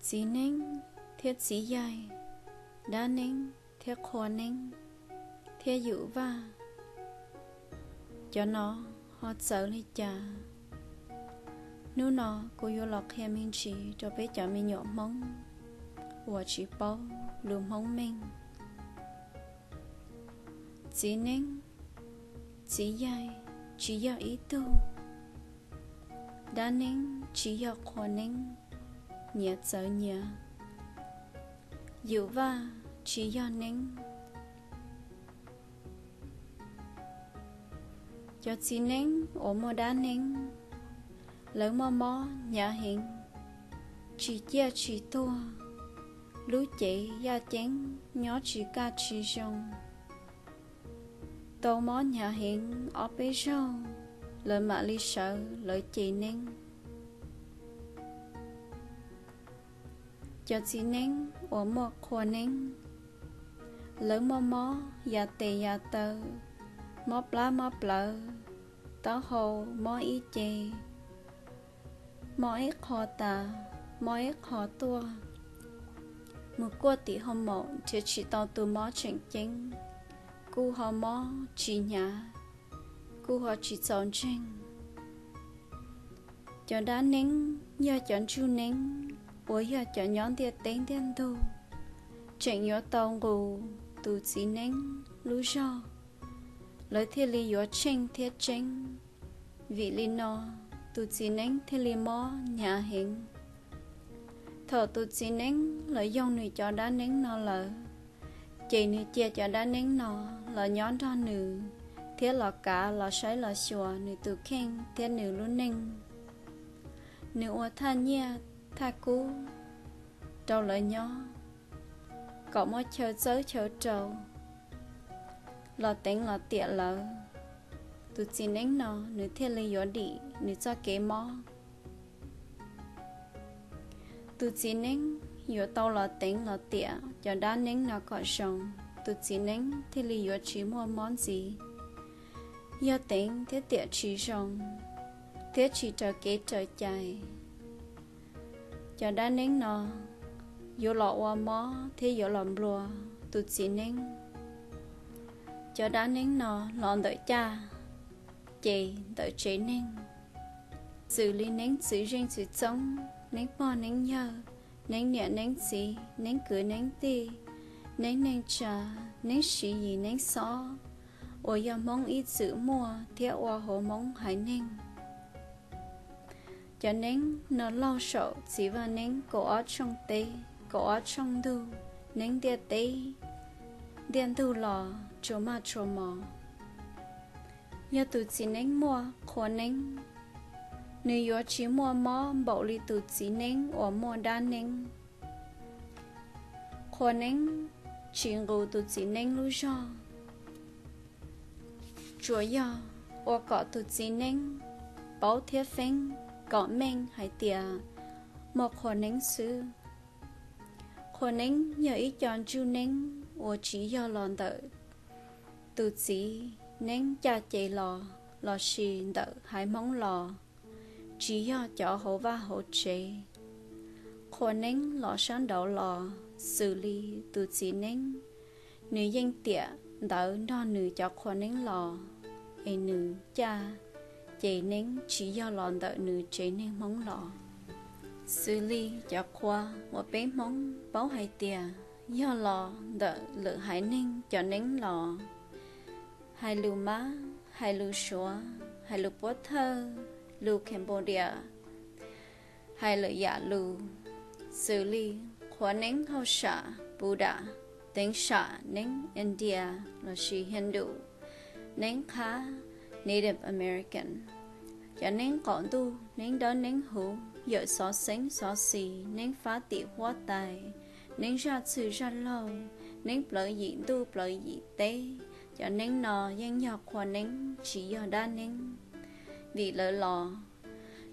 Txiv neeb thiab txiv yaig, dab neeb thiab qhua neeb, thiab yum vaj, cov no ho txawv li cas? Hnub no kuv yuav los qhia me ntsis rau peb cov me nyuam Hmoob uas tsis paub lus Hmoob meej. Txiv neeb, txiv yaig tsis yog ib tug. Dab neeb tsis yog qhua neeb, nyias txawv nyias. Yum vaj tsis yog neeb. Cov txiv neeb uas muaj dab neeb, lawv muaj mob hnyav heev, tsis ciaj tsis tuag, lub cev yaj ceeb nyob tsis kaj tsis zoo, tau mob hnyav heev ob peb zaug, lawv mam li sawv lawv ce neeb. Cov txiv neeb uas muaj qhua neeb, lawv muaj mob ya tes ya taw, mob plab mob plawv, taub hau mob ib ce, mob ib qho tas, mob ib qho tuaj, mus kuaj tim hoo maum nrhiav tsis tau tus mob tseem ceeb, kuj ho mob tsis hnyav, kuj ho tsis txaus ntseeg. Cov dab neeb yog cov ntsuj neeb uas yog cov nyob ntiaj teb ntiaj ntug, tseem yuav tau nqus tus txiv neeb lub zog, lawv thiaj li yuav tsheej thiab tseeb. Vim li no, tus txiv neeb thiaj li mob hnyav heev. Thaum tus txiv neeb los yoog nws cov dab neeb no lawm, ces nws cia cov dab neeb no los nyob nrog nws, thiab los kav los saib los xyuas nws tus kheej thiab nws lub neej. Nws ua thaj nyiaj thaj kub rau lawv nyob, kom muaj chaw txawb chaw rau, los teev los tiam lawv. Tus txiv neeb no nws thiaj li yuav dim nws txoj kev mob. Tus txiv neeb yuav tau los teev los tiam cov dab neeb no kom zoo, tus txiv neeb thiaj li yuav tsis muaj mob ntxiv. Yog teev thiab tiam tsis zoo, thiab tsis raws kev raws cai, cov dab neeb no yuav los ua mob thiab yuav los nplua tus txiv neeb. Cov dab neeb no los ntawm caj ces ntawm tsev neeg, xws li neeb txwv zeej txwv txoob, neeb pog neeb yawg, neeb niam neeb txiv, neeb kwv neeb tij, neeb neej tsa, neeb siv yim neeb xob, uas yog Hmoob ib txwm muaj thiab ua hauv Hmoob haiv neeg. Cov neeb no laug saum txiv vaj neeb kaum ob tshooj teb kaum ob tshooj ntug, neeb ntiaj teb ntiaj ntug los tsuas maj tsuas mos. Yog tus txiv neeb muaj qhua neeb, nws yuav tsis muaj mob npaum li tus txiv neeb uas muaj dab neeb. Qhua neeb tsis nqus tus txiv neeb lub zog, tsuas yog ua kom tus txiv neeb paub thiab feeb kom meej hais tias muaj qhua neeb xwb. Qhua neeb yog ib co ntsuj neeb uas tsis yog los ntawm tus txiv neeb caj ces los lossis ntawm haiv Hmoob los, tsis yog cov hauv vaj hauv tsev. Qhua neeb los sab nraud los xws li tus txiv neeb, nws yeej tiam ntawv nrog nws cov qhua neeb los, es nws caj ces neeb tsis yog los ntawm nws tsev neeg Hmoob los. Xws li cov qhua uas peb Hmoob paub hais tias yog los ntawm lwm haiv neeg cov neeb los, hais lus Mab, hais lus Suav, hais lus Puab Thawj, lus Cambodia, hais lwm yam lus, xws li qhua neeb hauj sam Buddha, teev sam neeb India lossis Hindu, neeb qhab Native American, cov neeb qaum ntuj, neeb dawb neeb huv, yawm xov xeeb xov xis, neeb fab tim huab tais, neeb zaj txwg zaj laug, neeb plawv yim ntuj plawv yim teb, cov neeb no yeej yog qhua neeb tsis yog dab neeb, vim lawv los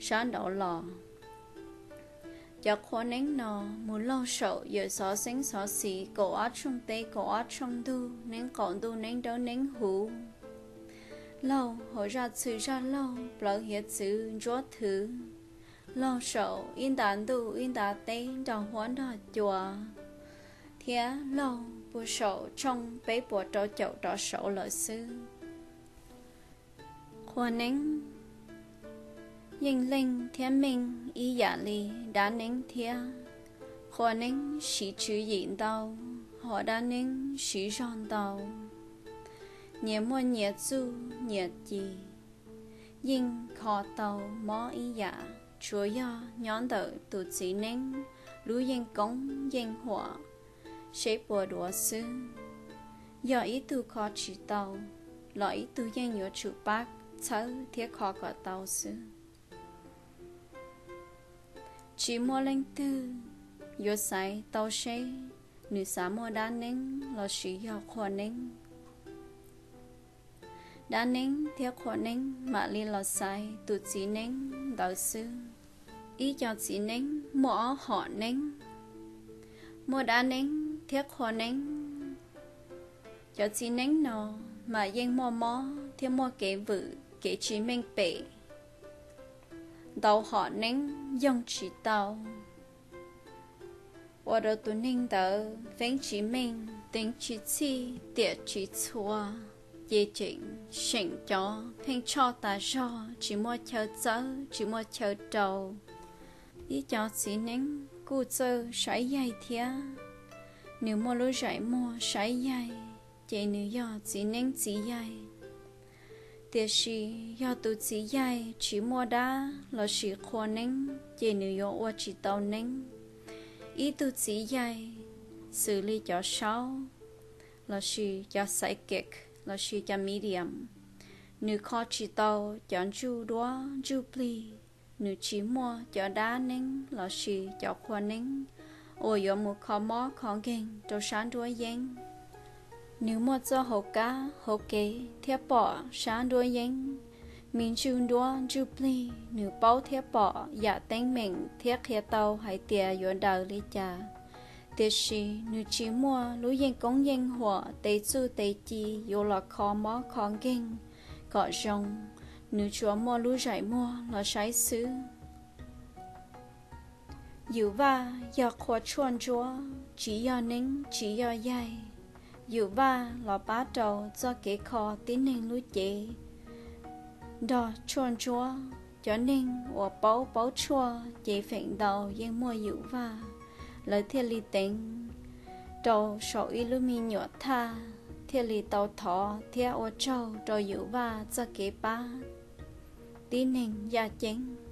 sab nraud los. Cov qhua neeb no mus laug saum yawm xov xeeb xov xis kaum ob tshooj teb kaum ob tshooj ntug, neeb qaum ntuj, neeb dawb neeb huv, laug hauv zaj txwg zaj laug, plawv hiav txwv ntsuab thwv, laug saum ib nta ntuj ib nta teb nrog huab nrog cua, thiab laug puag saum tshooj peb puas rau caum rov saud lawm xwb. Qhua neeb yeej leej thiab meej ib yam li dab neeb thiab. Qhua neeb siv tswv yim ntau, ho dab neeb siv zog ntau. Nyias muaj nyias txuj nyias ci, yeej kho tau mob ib yam, tsuas yog nyob ntawm tus txiv neeb lub yeej koob yeej huam seb puas duav xwb. Yog ib tug kho tsis tau los ib tug yeej yuav tsum pab txhawb thiab kho kom tau xwb. Tsis muaj leej twg yuav xaiv tau seb nws xav muaj dab neeb lossis yog qhua neeb. Dab neeb thiab qhua neeb mam li los xaiv tus txiv neeb ntawd xwb. Ib co txiv neeb muaj ob hom neeb, muaj dab neeb thiab qhua neeb. Cov txiv neeb no mas yeej muaj mob thiab muaj kev vwm kev tsis meej pem, ntau hom neeb yoog tsis tau, ua rau tus neeg ntawd feeb tsis meej, teev tsis txhij, tiam tsis txhua, ces tseem seem cov pheej tshoj tas zog, tsis muaj chaw txawb tsis muaj chaw rau. Ib co txiv neeb kuj txawj saib yaig thiab, nws muaj lub zaim muag saib yaig, ces nws yog txiv neeb txiv yaig. Tiam sis yog tus txiv yaig tsis muaj dab lossis qhua neeb, ces nws yuav ua tsis tau neeb. Ib tug txiv yaig xws li cov saub lossis cov psychic lossis cov medium, nws kho tsis tau cov ntsuj duab ntsuj plig, nws tsis muaj cov dab neeb lossis cov qhua neeb uas yuav mus kho mob kho nkeeg rau sab nruab yeeb. Nws muaj txoj hauv kab hauv kev thiab pom sab nruab yeeb, me ntsuj duab ntsuj plig nws paub thiab pom yam teeb meem thiab qhia tau hais tias yuav daws li cas. Tiam sis nws tsis muaj lub yeej koob yeej huam tes txuj tes ci yuav los kho mob kho nkeeg kom zoo, nws tsuas muaj lub zaim muag los saib xwb. Yus vaj yog qhua tshuaj ntsuab, tsis yog neeb tsis yog yaig. Yus vaj los pab rau txoj kev kho tib neeg lub cev nrog tshuaj ntsuab. Cov neeg uas paub paub tshuaj ces feem ntau yeej muaj yus vaj, lawv thiaj li teev rau saum ib lub me nyuam thaj, thiaj li tau thov thiab ua tsaug rau yus vaj txoj kev pab tib neeg yaj ceeb.